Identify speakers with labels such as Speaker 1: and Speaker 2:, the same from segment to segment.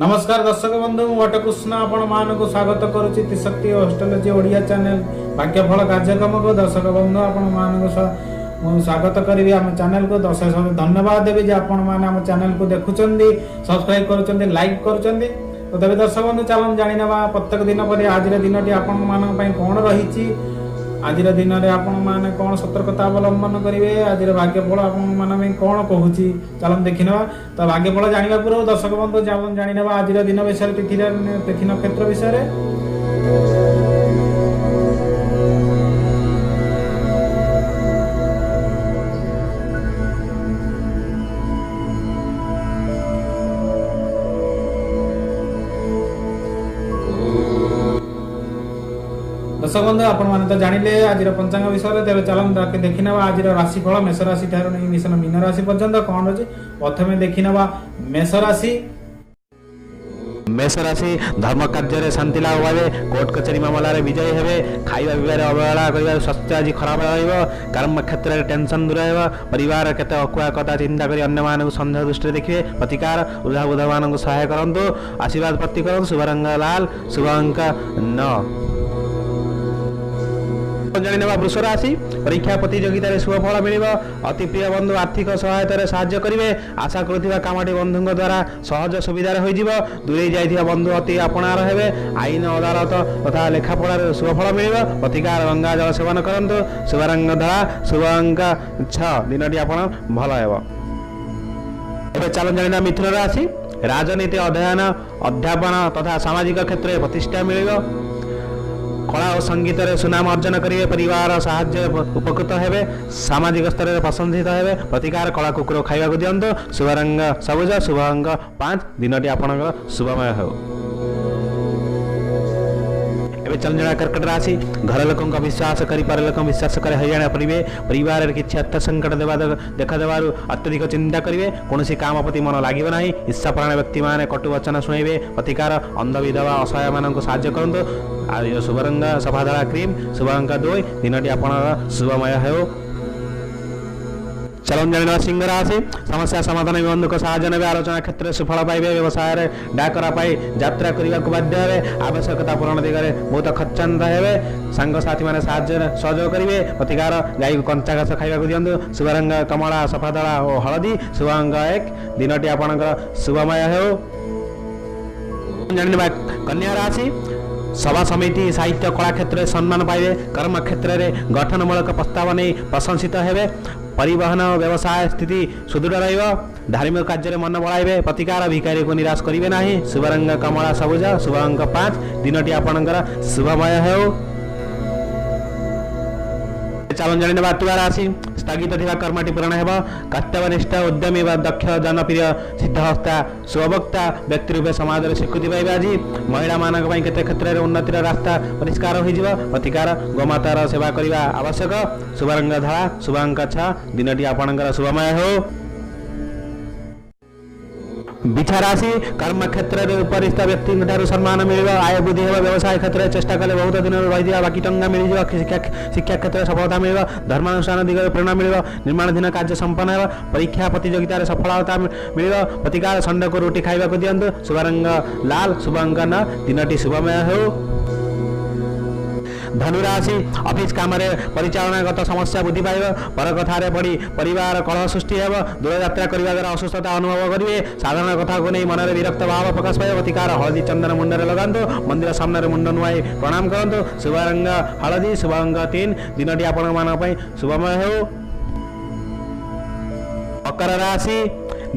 Speaker 1: ନମସ୍କାର ଦର୍ଶକ ବନ୍ଧୁ, ମୁଁ ବଟକୃଷ୍ଣ ଆପଣମାନଙ୍କୁ ସ୍ୱାଗତ କରୁଛି ତ୍ରିଶକ୍ତି ଅଷ୍ଟ୍ରୋଲୋଜି ଓଡ଼ିଆ ଚ୍ୟାନେଲ ଭାଗ୍ୟଫଳ କାର୍ଯ୍ୟକ୍ରମକୁ। ଦର୍ଶକ ବନ୍ଧୁ, ଆପଣମାନଙ୍କୁ ମୁଁ ସ୍ୱାଗତ କରିବି ଆମ ଚ୍ୟାନେଲକୁ। ଦର୍ଶକ ଧନ୍ୟବାଦ ଦେବି ଯେ ଆପଣମାନେ ଆମ ଚ୍ୟାନେଲକୁ ଦେଖୁଛନ୍ତି, ସବସ୍କ୍ରାଇବ କରୁଛନ୍ତି, ଲାଇକ୍ କରୁଛନ୍ତି। ତ ତେବେ ଦର୍ଶକ ବନ୍ଧୁ, ଚାଲନ୍ତୁ ଜାଣିନେବା ପ୍ରତ୍ୟେକ ଦିନ ପରି ଆଜିର ଦିନଟି ଆପଣମାନଙ୍କ ପାଇଁ କ'ଣ ରହିଛି, ଆଜିର ଦିନରେ ଆପଣମାନେ କ'ଣ ସତର୍କତା ଅବଲମ୍ବନ କରିବେ, ଆଜିର ଭାଗ୍ୟଫଳ ଆପଣମାନଙ୍କ ପାଇଁ କ'ଣ କହୁଛି, ଚାଲନ୍ତୁ ଦେଖିନେବା। ତ ଭାଗ୍ୟଫଳ ଜାଣିବା ପୂର୍ବରୁ ଦର୍ଶକ ବନ୍ଧୁ, ଚାଲନ୍ତୁ ଜାଣିନେବା ଆଜିର ଦିନ ବିଷୟରେ, ତିଥି ନକ୍ଷତ୍ର ବିଷୟରେ। ଦର୍ଶକ ବନ୍ଧୁ, ଆପଣମାନେ ତ ଜାଣିଲେ ଆଜିର ପଞ୍ଚାଙ୍ଗ ବିଷୟରେ। ତେବେ ଚାଲନ୍ତୁ ଦେଖିନେବା ଆଜିର ରାଶିଫଳ, ମେଷ ରାଶି ଠାରୁ ନେଇ ମୀନ ରାଶି ପର୍ଯ୍ୟନ୍ତ କ'ଣ ଅଛି। ପ୍ରଥମେ ଦେଖିନେବା ମେଷ ରାଶି।
Speaker 2: ମେଷ ରାଶି, ଧର୍ମ କାର୍ଯ୍ୟରେ ଶାନ୍ତି ଲାଭ ପାଇବେ, କୋର୍ଟ କଚେରୀ ମାମଲାରେ ବିଜୟୀ ହେବେ, ଖାଇବା ପିଇବାରେ ଅବହେଳା କରିବାରୁ ସ୍ୱାସ୍ଥ୍ୟ ଆଜି ଖରାପ ରହିବ, କର୍ମ କ୍ଷେତ୍ରରେ ଟେନସନ୍ ଦୂର ହେବ, ପରିବାର କେତେ ଅକୁହା କଥା ଚିନ୍ତା କରି ଅନ୍ୟମାନଙ୍କୁ ସନ୍ଦେହ ଦୃଷ୍ଟିରେ ଦେଖିବେ। ପ୍ରତିକାର, ବୃଦ୍ଧା ବୃଦ୍ଧମାନଙ୍କୁ ସହାୟ କରନ୍ତୁ, ଆଶୀର୍ବାଦ ପ୍ରାପ୍ତି କରନ୍ତୁ। ଶୁଭ ରଙ୍ଗ ଲାଲ, ଶୁଭ ଅଙ୍କ 9। ଜାଣିନେବା ବୃଷ ରାଶି। ପରୀକ୍ଷା ପ୍ରତିଯୋଗିତାରେ ଶୁଭ ଫଳ ମିଳିବ, ଅତି ପ୍ରିୟ ବନ୍ଧୁ ଆର୍ଥିକ ସହାୟତାରେ ସାହାଯ୍ୟ କରିବେ, ଆଶା କରୁଥିବା କାମଟି ବନ୍ଧୁଙ୍କ ଦ୍ୱାରା ସହଜ ସୁବିଧାରେ ହୋଇଯିବ, ଦୂରେଇ ଯାଇଥିବା ବନ୍ଧୁ ଅତି ଆପଣାର ହେବେ, ଆଇନ ଅଦାଲତ ତଥା ଲେଖାପଢ଼ାରେ ଶୁଭ ଫଳ ମିଳିବ। ପ୍ରତିକାର, ଗଙ୍ଗା ଜଳ ସେବନ କରନ୍ତୁ। ଶୁଭ ରଙ୍ଗ ଧଳା, ଶୁଭ ଅଙ୍କ 6। ଦିନଟି ଆପଣ ଭଲ ହେବ। ଏବେ ଚାଲନ୍ତୁ ଜାଣିବା ମିଥୁନ ରାଶି। ରାଜନୀତି, ଅଧ୍ୟୟନ, ଅଧ୍ୟାପନ ତଥା ସାମାଜିକ କ୍ଷେତ୍ରରେ ପ୍ରତିଷ୍ଠା ମିଳିବ, କଳା ଓ ସଙ୍ଗୀତରେ ସୁନାମ ଅର୍ଜନ କରିବେ, ପରିବାର ସାହାଯ୍ୟ ଉପକୃତ ହେବେ, ସାମାଜିକ ସ୍ତରରେ ପ୍ରଶଂସିତ ହେବେ। ପ୍ରତିକାର, କଳା କୁକୁର ଖାଇବାକୁ ଦିଅନ୍ତୁ। ଶୁଭ ରଙ୍ଗ ସବୁଜ, ଶୁଭ ଅଙ୍କ 5। ଦିନଟି ଆପଣଙ୍କର ଶୁଭମୟ ହେଉ। ଏବେ ଚାଲନ୍ତୁ ଜାଣିବା କର୍କଟ ରାଶି। ଘର ଲୋକଙ୍କ ବିଶ୍ୱାସ କରି ପର ଲୋକଙ୍କ ବିଶ୍ୱାସ କରି ହଇରାଣ ପଡ଼ିବେ, ପରିବାରରେ କିଛି ଅର୍ଥ ସଙ୍କଟ ଦେଖା ଦେବାରୁ ଅତ୍ୟଧିକ ଚିନ୍ତା କରିବେ, କୌଣସି କାମ ପ୍ରତି ମନ ଲାଗିବ ନାହିଁ, ଈର୍ଷାପରାୟଣ ବ୍ୟକ୍ତିମାନେ କଟୁ ବଚନ ଶୁଣାଇବେ। ପ୍ରତିକାର, ଅନ୍ଧ ବିଧବା ଅସହାୟମାନଙ୍କୁ ସାହାଯ୍ୟ କରନ୍ତୁ। ଆଉ ଶୁଭ ରଙ୍ଗ ସଫା ଧଳା କ୍ରିମ୍, ଶୁଭ ଅଙ୍କ 2। ଦିନଟି ଆପଣଙ୍କର ଶୁଭମୟ ହେଉ। ଚାଲନ୍ତୁ ଜାଣିବା ସିଂହ ରାଶି। ସମସ୍ୟା ସମାଧାନ ବନ୍ଧୁଙ୍କ ସାହାଯ୍ୟ ନେବେ, ଆଲୋଚନା କ୍ଷେତ୍ରରେ ସୁଫଳ ପାଇବେ, ବ୍ୟବସାୟରେ ଡାକରା ପାଇ ଯାତ୍ରା କରିବାକୁ ବାଧ୍ୟ ହେବେ, ଆବଶ୍ୟକତା ପୂରଣ ଦିଗରେ ବହୁତ ଖର୍ଚ୍ଚାନ୍ତ ହେବେ, ସାଙ୍ଗସାଥିମାନେ ସାହାଯ୍ୟ ସହଯୋଗ କରିବେ। ପ୍ରତିକାର, ଗାଈକୁ କଞ୍ଚା ଘାସ ଖାଇବାକୁ ଦିଅନ୍ତୁ। ଶୁଭ ରଙ୍ଗ କମଳା, ସଫା ଧଳା ଓ ହଳଦୀ, ଶୁଭ ଅଙ୍କ 1। ଦିନଟି ଆପଣଙ୍କର ଶୁଭମୟ ହେଉ। ଜାଣିନେବା କନ୍ୟା ରାଶି। ସଭା ସମିତି, ସାହିତ୍ୟ, କଳା କ୍ଷେତ୍ରରେ ସମ୍ମାନ ପାଇବେ, କର୍ମ କ୍ଷେତ୍ରରେ ଗଠନମୂଳକ ପ୍ରସ୍ତାବ ନେଇ ପ୍ରଶଂସିତ ହେବେ, ପରିବହନ ବ୍ୟବସାୟ ସ୍ଥିତି ସୁଦୃଢ଼ ରହିବ, ଧାର୍ମିକ କାର୍ଯ୍ୟରେ ମନ ବଳାଇବେ। ପ୍ରତିକାର, ଭିକାରୀକୁ ନିରାଶ କରିବେ ନାହିଁ। ଶୁଭ ରଙ୍ଗ କମଳା ସବୁଜ, ଶୁଭ ଅଙ୍କ 5। ଦିନଟି ଆପଣଙ୍କର ଶୁଭମୟ ହେଉ। ଚାଲନ୍ତୁ ଜାଣିନେବା ତୁଳା ରାଶି। ସ୍ଥଗିତ ଥିବା କର୍ମଟି ପୂରଣ ହେବ, କର୍ତ୍ତବ୍ୟନିଷ୍ଠ, ଉଦ୍ୟମୀ ବା ଦକ୍ଷ, ଜନପ୍ରିୟ, ସିଦ୍ଧହସ୍ତା, ସୁବକ୍ତା ବ୍ୟକ୍ତି ରୂପେ ସମାଜରେ ସ୍ୱୀକୃତି ପାଇବେ। ଆଜି ମହିଳାମାନଙ୍କ ପାଇଁ କେତେ କ୍ଷେତ୍ରରେ ଉନ୍ନତିର ରାସ୍ତା ପରିଷ୍କାର ହୋଇଯିବ। ପ୍ରତିକାର, ଗୋମାତାର ସେବା କରିବା ଆବଶ୍ୟକ। ଶୁଭ ରଙ୍ଗ ଧଳା, ଶୁଭ ଅଙ୍କ 6। ଦିନଟି ଆପଣଙ୍କର ଶୁଭମୟ ହେଉ। ବିଛା ରାଶି। କର୍ମ କ୍ଷେତ୍ରରେ ଉପରିସ୍ଥ ବ୍ୟକ୍ତିଙ୍କ ଠାରୁ ସମ୍ମାନ ମିଳିବ, ଆୟ ବୃଦ୍ଧି ହେବ, ବ୍ୟବସାୟ କ୍ଷେତ୍ରରେ ଚେଷ୍ଟା କଲେ ବହୁତ ଦିନରୁ ରହିଥିବା ବାକି ଟଙ୍କା ମିଳିଯିବ, ଶିକ୍ଷା କ୍ଷେତ୍ରରେ ସଫଳତା ମିଳିବ, ଧର୍ମାନୁଷ୍ଠାନ ଦିଗରେ ପ୍ରେରଣା ମିଳିବ, ନିର୍ମାଣାଧୀନ କାର୍ଯ୍ୟ ସମ୍ପନ୍ନ ହେବ, ପରୀକ୍ଷା ପ୍ରତିଯୋଗିତାରେ ସଫଳତା ମିଳିବ। ପ୍ରତିକାର, ଷଣ୍ଢକୁ ରୁଟି ଖାଇବାକୁ ଦିଅନ୍ତୁ। ଶୁଭ ରଙ୍ଗ ଲାଲ, ଶୁଭ ଅଙ୍କ 9। ଦିନଟି ଶୁଭମୟ ହେଉ। ଧନୁରାଶି। ଅଫିସ କାମରେ ପରିଚାଳନାଗତ ସମସ୍ୟା ବୃଦ୍ଧି ପାଇବ, ପର କଥାରେ ପଡ଼ି ପରିବାର କଳହ ସୃଷ୍ଟି ହେବ, ଦୂରଯାତ୍ରା କରିବା ଦ୍ୱାରା ଅସୁସ୍ଥତା ଅନୁଭବ କରିବେ, ସାଧାରଣ କଥାକୁ ନେଇ ମନରେ ବିରକ୍ତ ଭାବ ପ୍ରକାଶ ପାଇବ। ପ୍ରତିକାର, ହଳଦୀ ଚନ୍ଦନ ମୁଣ୍ଡରେ ଲଗାନ୍ତୁ, ମନ୍ଦିର ସାମ୍ନାରେ ମୁଣ୍ଡ ନୁଆଇ ପ୍ରଣାମ କରନ୍ତୁ। ଶୁଭ ରଙ୍ଗ ହଳଦୀ, ଶୁଭ ଅଙ୍କ 3। ଦିନଟି ଆପଣମାନଙ୍କ ପାଇଁ ଶୁଭମୟ ହେଉ। ମକର ରାଶି।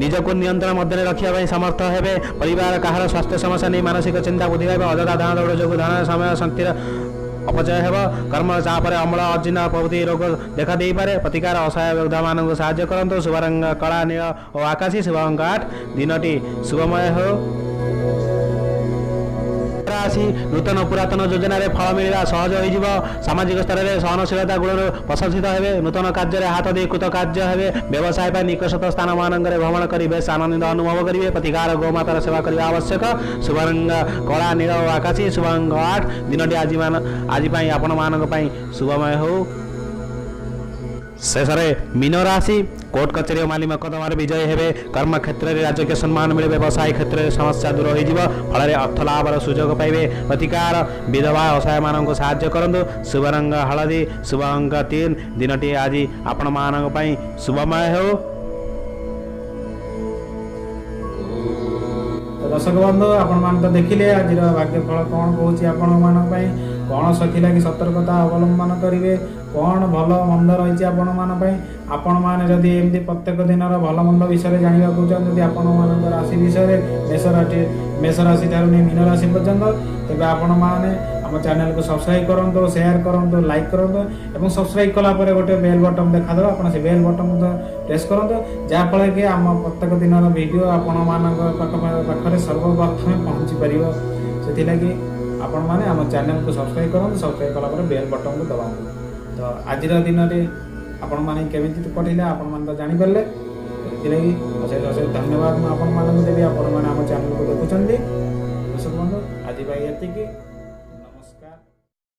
Speaker 2: ନିଜକୁ ନିୟନ୍ତ୍ରଣ ମଧ୍ୟରେ ରଖିବା ପାଇଁ ସମର୍ଥ ହେବେ, ପରିବାର କାହାର ସ୍ୱାସ୍ଥ୍ୟ ସମସ୍ୟା ନେଇ ମାନସିକ ଚିନ୍ତା ବୃଦ୍ଧି ପାଇବ, ଅଯଥା ଧନ ଦୌଡ଼ ଯୋଗୁଁ ଧନ, ସମୟ, ଶକ୍ତିର ଅପଚୟ ହେବ, କର୍ମ ଚାପରେ ଅମ୍ଳ, ଅଜୀର୍ଣ୍ଣ ପ୍ରଭୃତି ରୋଗ ଦେଖା ଦେଇପାରେ। ପ୍ରତିକାର, ଅସହାୟ ବୃଦ୍ଧମାନଙ୍କୁ ସାହାଯ୍ୟ କରନ୍ତୁ। ଶୁଭ ରଙ୍ଗ କଳା, ନୀଳ ଓ ଆକାଶୀ, ଶୁଭ ଅଙ୍କ 8। ଦିନଟି ଶୁଭମୟ ହେଉ। ରାଶି। ନୂତନ ପୁରାତନ ଯୋଜନାରେ ଫଳ ମିଳିବା ସହଜ ହୋଇଯିବ, ସାମାଜିକ ସ୍ତରରେ ସହନଶୀଳତା ଗୁଣରୁ ପ୍ରଶଂସିତ ହେବେ, ନୂତନ କାର୍ଯ୍ୟରେ ହାତ ଦେଇ କୃତକାର୍ଯ୍ୟ ହେବେ, ବ୍ୟବସାୟ ପାଇଁ ନିକଟସ୍ଥ ସ୍ଥାନମାନଙ୍କରେ ଭ୍ରମଣ କରି ବେଶ ଆନନ୍ଦିତ ଅନୁଭବ କରିବେ। ପ୍ରତିକାର, ଗୋମାତାର ସେବା କରିବା ଆବଶ୍ୟକ। ଶୁଭ ରଙ୍ଗ କଳା, ନୀଳ ଓ ଆକାଶୀ, ଶୁଭ ଅଙ୍କ 8। ଦିନଟି ଆଜି ପାଇଁ ଆପଣମାନଙ୍କ ପାଇଁ ଶୁଭମୟ ହେଉ। ଶେଷରେ ମୀନ ରାଶି, କୋର୍ଟ କଚେରୀ ଓ ମାଲି ମକଦ୍ଦମାରେ ବିଜୟୀ ହେବେ। କର୍ମକ୍ଷେତ୍ରରେ ରାଜକୀୟ ସମ୍ମାନ ମିଳିବ। ବ୍ୟବସାୟ କ୍ଷେତ୍ରରେ ସମସ୍ୟା ଦୂର ହୋଇଯିବ, ଫଳରେ ଅର୍ଥ ଲାଭର ସୁଯୋଗ ପାଇବେ। ପ୍ରତିକାର, ବିଧବା ଅସହାୟମାନଙ୍କୁ ସାହାଯ୍ୟ କରନ୍ତୁ। ଶୁଭ ରଙ୍ଗ ହଳଦୀ, ଶୁଭ ଅଙ୍କ 3। ଦିନଟି ଆଜି ଆପଣମାନଙ୍କ ପାଇଁ ଶୁଭମୟ ହେଉ।
Speaker 1: ତ ଦର୍ଶକ ବନ୍ଧୁ, ଆପଣମାନେ ତ ଦେଖିଲେ ଆଜିର ଭାଗ୍ୟଫଳ କ'ଣ କହୁଛି, ଆପଣମାନଙ୍କ ପାଇଁ କ'ଣ ସେଥିଲାଗି ସତର୍କତା ଅବଲମ୍ବନ କରିବେ, କ'ଣ ଭଲ ମନ୍ଦ ରହିଛି ଆପଣମାନଙ୍କ ପାଇଁ। ଆପଣମାନେ ଯଦି ଏମିତି ପ୍ରତ୍ୟେକ ଦିନର ଭଲ ମନ୍ଦ ବିଷୟରେ ଜାଣିବାକୁ ଚାହୁଁଛନ୍ତି ଆପଣମାନଙ୍କ ରାଶି ବିଷୟରେ, ମେଷ ରାଶି ଠାରୁ ନେଇ ମୀନ ରାଶି ପର୍ଯ୍ୟନ୍ତ, ତେବେ ଆପଣମାନେ ଆମ ଚ୍ୟାନେଲକୁ ସବସ୍କ୍ରାଇବ୍ କରନ୍ତୁ, ସେୟାର କରନ୍ତୁ, ଲାଇକ୍ କରନ୍ତୁ ଏବଂ ସବସ୍କ୍ରାଇବ୍ କଲା ପରେ ଗୋଟେ ବେଲ୍ ବଟନ୍ ଦେଖାଦେବ, ଆପଣ ସେ ବେଲ୍ ବଟନ୍ ପ୍ରେସ୍ କରନ୍ତୁ, ଯାହାଫଳରେ କି ଆମ ପ୍ରତ୍ୟେକ ଦିନର ଭିଡ଼ିଓ ଆପଣମାନଙ୍କ ପାଖରେ ସର୍ବପ୍ରଥମେ ପହଞ୍ଚି ପାରିବ। ସେଥିଲାଗି ଆପଣମାନେ ଆମ ଚ୍ୟାନେଲକୁ ସବସ୍କ୍ରାଇବ୍ କରନ୍ତୁ, ସବସ୍କ୍ରାଇବ୍ କଲା ପରେ ବେଲ୍ ବଟନ୍କୁ ଦବାନ୍ତୁ। ତ ଆଜିର ଦିନରେ ଆପଣମାନେ କେମିତି କଟିଲା ଆପଣମାନେ ତ ଜାଣିପାରିଲେ। ସେଥିଲାଗି ଅଶେଷ ଅଶେଷ ଧନ୍ୟବାଦ ମୁଁ ଆପଣମାନଙ୍କୁ ଦେବି, ଆପଣମାନେ ଆମ ଚ୍ୟାନେଲକୁ ଦେଖୁଛନ୍ତି। ଦର୍ଶକ ବନ୍ଧୁ, ଆଜି ପାଇଁ ଏତିକି।